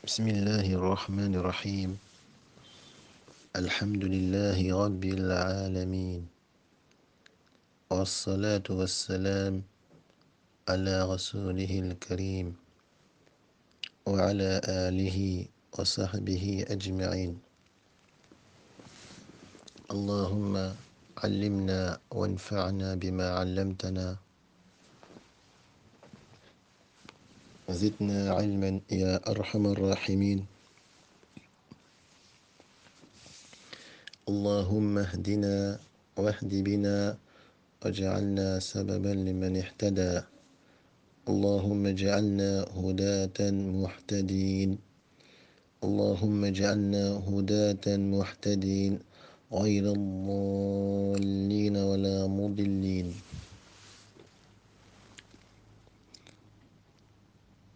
بسم الله الرحمن الرحيم. الحمد لله رب العالمين، والصلاة والسلام على رسوله الكريم وعلى آله وصحبه أجمعين. اللهم علمنا وانفعنا بما علمتنا، زدنا علما يا أرحم الراحمين. اللهم اهدنا واهد بنا واجعلنا سببا لمن اهتدى. اللهم اجعلنا هداة مهتدين. اللهم اجعلنا هداة مهتدين غير الضالين ولا مضلين.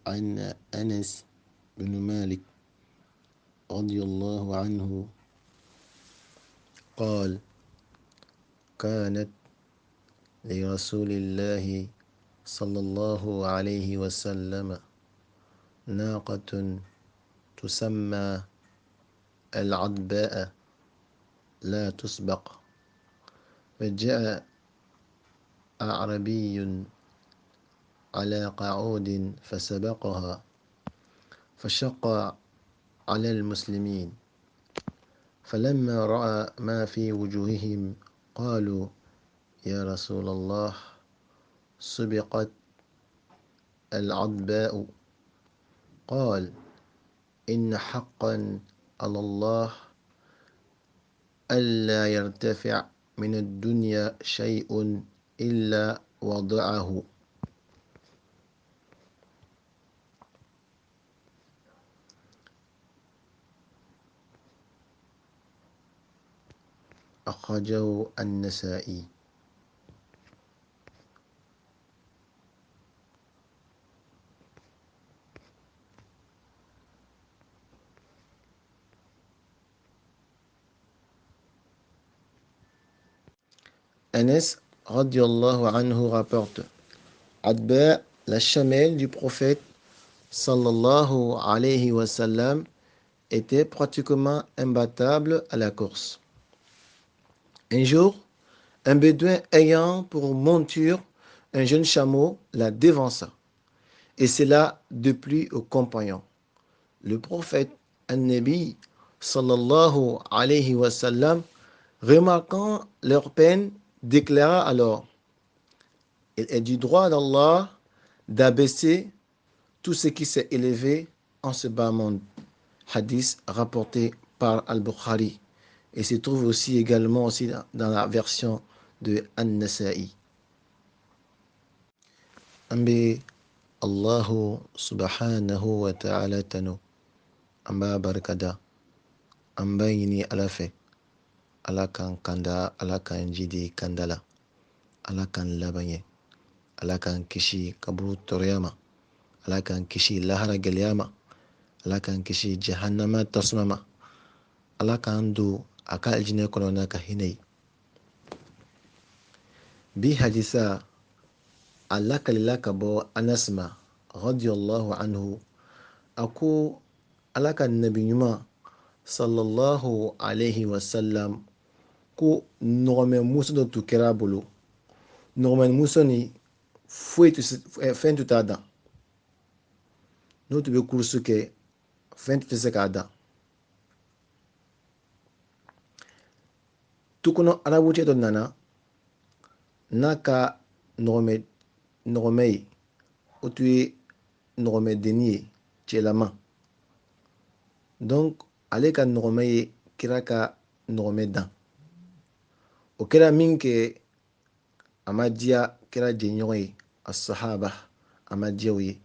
عن أنس بن مالك رضي الله عنه قال: كانت لرسول الله صلى الله عليه وسلم ناقة تسمى العضباء لا تسبق، فجاء أعربي على قعود فسبقها، فشق على المسلمين، فلما رأى ما في وجوههم قالوا: يا رسول الله، سبقت العضباء. قال: إن حقا على الله ألا يرتفع من الدنيا شيء إلا وضعه. أخرجه النسائي. Anas radiallahu anhu rapporte: Adba, la chamelle du prophète sallallahu alayhi wa sallam, était pratiquement imbattable à la course. Un jour, un bédouin ayant pour monture un jeune chameau la devança, et cela déplut aux compagnons. Le prophète An-Nabi sallallahu alayhi wa sallam, remarquant leur peine, déclara alors: il est du droit d'Allah d'abaisser tout ce qui s'est élevé en ce bas monde. Hadith rapporté par Al-Bukhari et se trouve aussi également aussi dans la version de An-Nasa'i. An bɛ Allahu subhanahu wa ta'ala tanu, an b'a barikada, an b'a ɲini Ala fɛ, Ala k'an kanda, Ala k'an jidi kanda la, Ala k'an laban ɲɛ, Ala k'an kisi kaburu tɔɔrɔya ma, Ala k'an kisi lahara gɛlɛya ma, Ala k'an kisi jahannama tasuma ma, Ala k'an don a ka alijinɛ kɔnɔ n'a ka hinɛ ye. Bi hadisa a lakalila ka bɔ Anas ma radiyallahu anhu, a ko Ala ka nabi ɲuman sallallahu alayhi wa sallam ko nɔgɔmɛ muso dɔ tun kɛra a bolo. Nɔgɔmɛ muso ni foyi tɛ se, fɛn tun t'a dan. N'o tun bɛ kurusu kɛ, fɛn tun tɛ se k'a dan. Tu kɔnɔ arabucɛ dɔ nana n'a ka nɔgɔmɛ ye, o tun ye nɔgɔmɛdenni ye, cɛlama. Donc ale ka nɔgɔmɛ ye kira ka nɔgɔmɛ dan. O kɛra min kɛ, a ma diya kira jɛɲɔgɔn ye, as-sahaba, a ma diya o ye,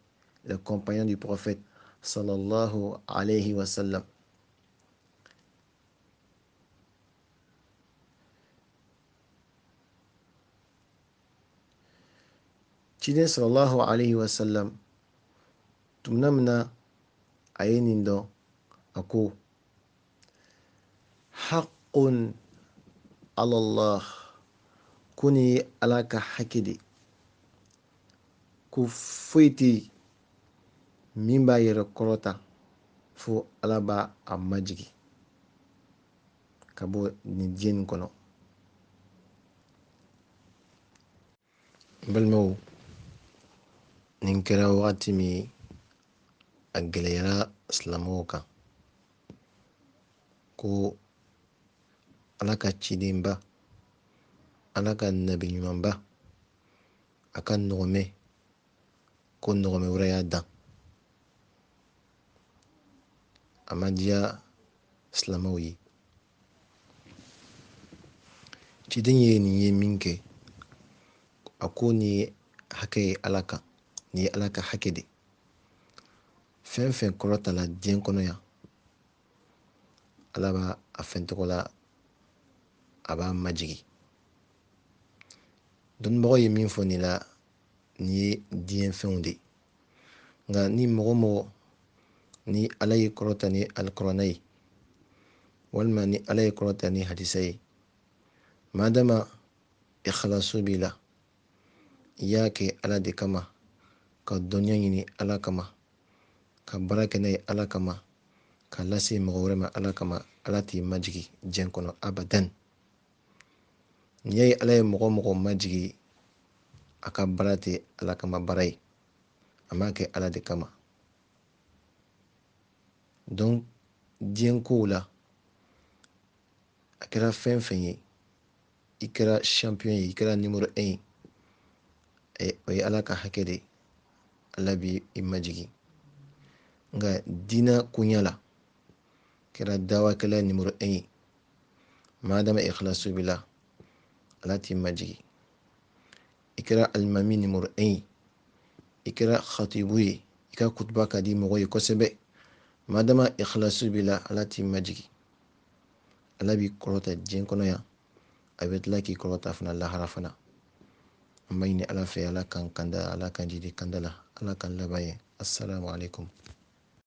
les compagnons du prophète sallallahu alayhi wa sallam. Ciden sallallahu alayhi wa sallam tumana min na a ye nin dɔn, a ko: haqqun ala Allah, ko nin ye Ala ka hakɛ de ye, ko foyi tɛ yen min b'a yɛrɛ kɔrɔta Fo Ala b'a a majigi ka bɔ nin diɲɛ nin kɔnɔ. N balimaw, nin kɛra wagati min a gɛlɛyara silamɛw kan ko Ala ka cidenba, Ala ka nabi ɲumanba, a ka nɔgɔmɛ, ko nɔgɔmɛ wɛrɛ y'a dan. A ma diya silamɛw ye. Ciden ye nin ye min kɛ, a ko nin ye hakɛ ye Ala kan, nin ye Ala ka hakɛ de. Fɛn fɛn kɔrɔtala diɲɛ kɔnɔ yan, Ala b'a a fɛn tɔgɔ la, a b'a majigi. Dɔnnibagaw ye min fɔ nin la, nin ye diɲɛ fɛnw de ye. Nka ni mɔgɔ mɔgɔ ni Ala ye kɔrɔta ni alikɔrɔna ye, walima ni Ala ye kɔrɔta ni hadisa ye, madama ikhlasu b'i la, i y'a kɛ Ala de kama, ka dɔnniya ɲini Ala kama, ka baara kɛ n'a ye Ala kama, ka lase mɔgɔ wɛrɛ ma Ala kama, Ala t'i majigi diɲɛ kɔnɔ abadan. N'i y'a ye Ala ye mɔgɔ mɔgɔ majigi, a ka baara tɛ Ala kama baara ye, a m'a kɛ Ala de kama. Donc diɲɛ kow la, a kɛra fɛn fɛn ye, i kɛra champion ye, i kɛra numéro 1 ye, o ye Ala ka hakɛ de ye, Ala b'i majigi. Nka diinɛ koɲɛ la, kɛra dawakɛla numéro 1 ye, madama ikhlasu b'i la, Ala t'i majigi. I kɛra alimami numéro 1 ye, i kɛra khatibu ye, i ka kutuba ka di mɔgɔ ye kosɛbɛ, madama ikhlasu b'i la, Ala t'i majigi. Ala b'i kɔrɔta diɲɛ kɔnɔ yan, a bɛ tila k'i kɔrɔta fana lahara fana. An b'a ɲini Ala fɛ, Ala k'an kanda, Ala k'an jidi kanda la, Ala k'an laban ye. Assalamu alaikum.